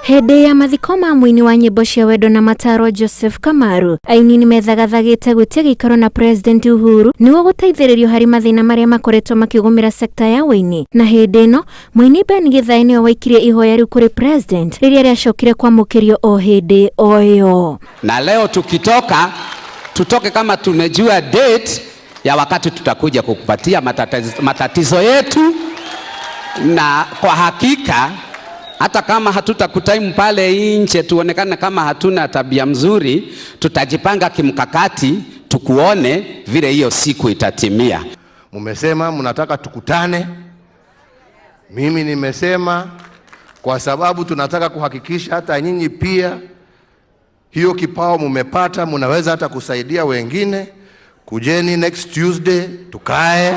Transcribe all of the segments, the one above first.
Hĩndĩ ya mathiko ma mũini wa nyĩmbo cia wendo na mataro Joseph Kamaru, aini nĩ methagathagĩte gwĩtia gĩikaro na President Uhuru nĩguo gũteithĩrĩrio harĩ mathĩna marĩa makoretwo makĩgũmĩra sekta ya ũini. Na hĩndĩ ĩno, mũini Ben Githae nĩwe waikirie ihoya rĩu kũrĩ President rĩrĩa rĩacokire kwamũkĩrio o hĩndĩ o ĩyo. Na leo tukitoka, tutoke kama tumejua date ya wakati tutakuja kukupatia matatizo yetu, na kwa hakika hata kama hatutakutaimu pale nje tuonekane kama hatuna tabia mzuri, tutajipanga kimkakati tukuone vile hiyo siku itatimia. Mumesema mnataka tukutane, mimi nimesema kwa sababu tunataka kuhakikisha hata nyinyi pia hiyo kipao mumepata, munaweza hata kusaidia wengine. Kujeni next Tuesday tukae.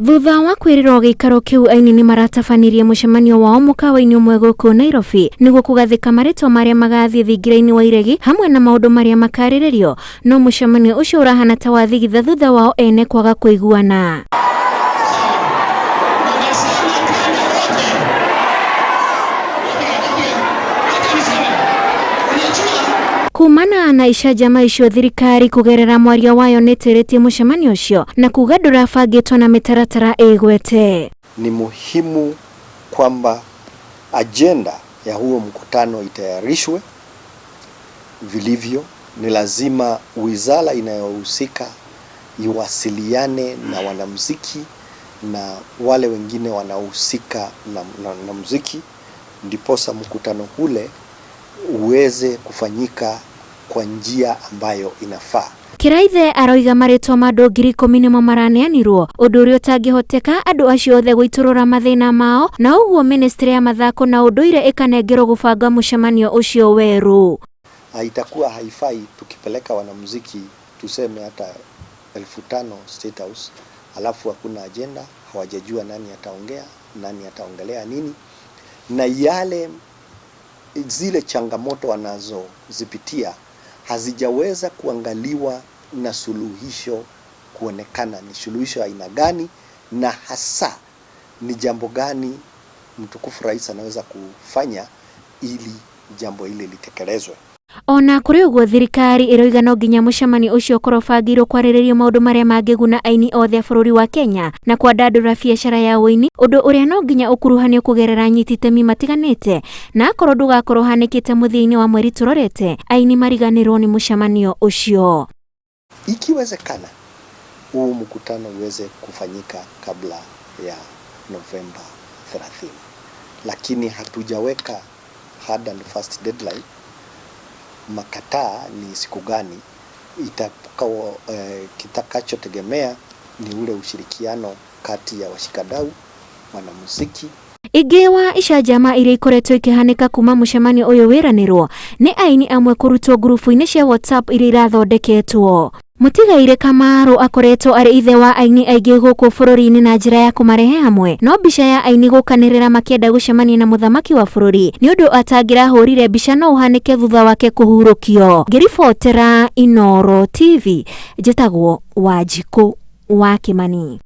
Thutha wa kwĩrĩrwo gĩikaro kĩu, aini nĩ maratabanirie mũcemanio wao mũkawa-inĩ ũmwe gũkũ Nairobi nĩguo kũgathĩka marĩtwa marĩa magathiĩ thingira-inĩ wa iregi hamwe na maũndũ marĩa makarĩrĩrio, no mũcemanio ũcio ũrahana ta wathigitha thutha wao ene kwaga kũiguana. Kumana na icanjama icio, thirikari kũgerera mwaria wayo nĩ ĩtĩrĩtie mũcemanio ũcio na kuga ndũrabangĩtwo na mĩtaratara ĩgwete. Ni muhimu kwamba ajenda ya huo mkutano itayarishwe vilivyo. Ni lazima wizara inayohusika iwasiliane na wanamuziki na wale wengine wanaohusika na muziki, ndiposa mkutano ule uweze kufanyika kwa njia ambayo inafaa. Kiraithe aroiga marĩtwa ma andũ 10,000 nĩmo maraneanirwo, ũndũ ũrĩa ũtangĩhoteka andũ acio othe gũitũrũra mathĩna mao, na ũguo ministry ya mathako na ũndũire ĩkanengerwo gũbanga mũcemanio ũcio werũ. Itakuwa haifai tukipeleka wanamuziki tuseme hata 5,000 State House, alafu hakuna ajenda, hawajajua nani ataongea, nani ataongelea nini, na yale zile changamoto wanazozipitia hazijaweza kuangaliwa na suluhisho kuonekana ni suluhisho aina gani, na hasa ni jambo gani mtukufu rais anaweza kufanya ili jambo hili litekelezwe. Ona kũrĩ ũguo, thirikari ĩroiga no nginya mũcemanio ũcio ũkorwo ũbangĩirwo kwarĩrĩrio maũndũ marĩa mangĩguna aini othe a bũrũri wa Kenya na kwandandũra biacara ya ũini, ũndũ ũrĩa no nginya ũkuruhanio kũgerera anyiti itemi matiganĩte, na akorwo ndũgakorwo ũhanĩkĩte mũthia-inĩ wa mweri tũrorete, aini mariganĩrwo nĩ mũcemanio ũcio. Ikiwezekana huu mkutano uweze kufanyika kabla ya Novemba 30, lakini hatujaweka hard and fast deadline. Makataa ni siku gani kitakachotegemea ni ule ushirikiano kati ya washikadau, wanamuziki. Ingĩ wa icanjama iria ikoretwo ikĩhanĩka kuma mũcemanio ũyũ wĩranĩrwo nĩ aini amwe kũrutwo ngurubu-inĩ cia WhatsApp iria irathondeketwo. Mũtigaire Kamaru akoretwo arĩ ithe wa aini aingĩ gũkũ bũrũri-inĩ na njĩra ya kũmarehe hamwe, no mbica ya aini gũkanĩrĩra makĩenda gũcemania na mũthamaki wa bũrũri nĩ ũndũ atangĩrahũrire mbica no ũhanĩke thutha wake kũhurũkio. Ngĩribotera Inooro TV, njĩtagwo Wanjikũ wa Kĩmani.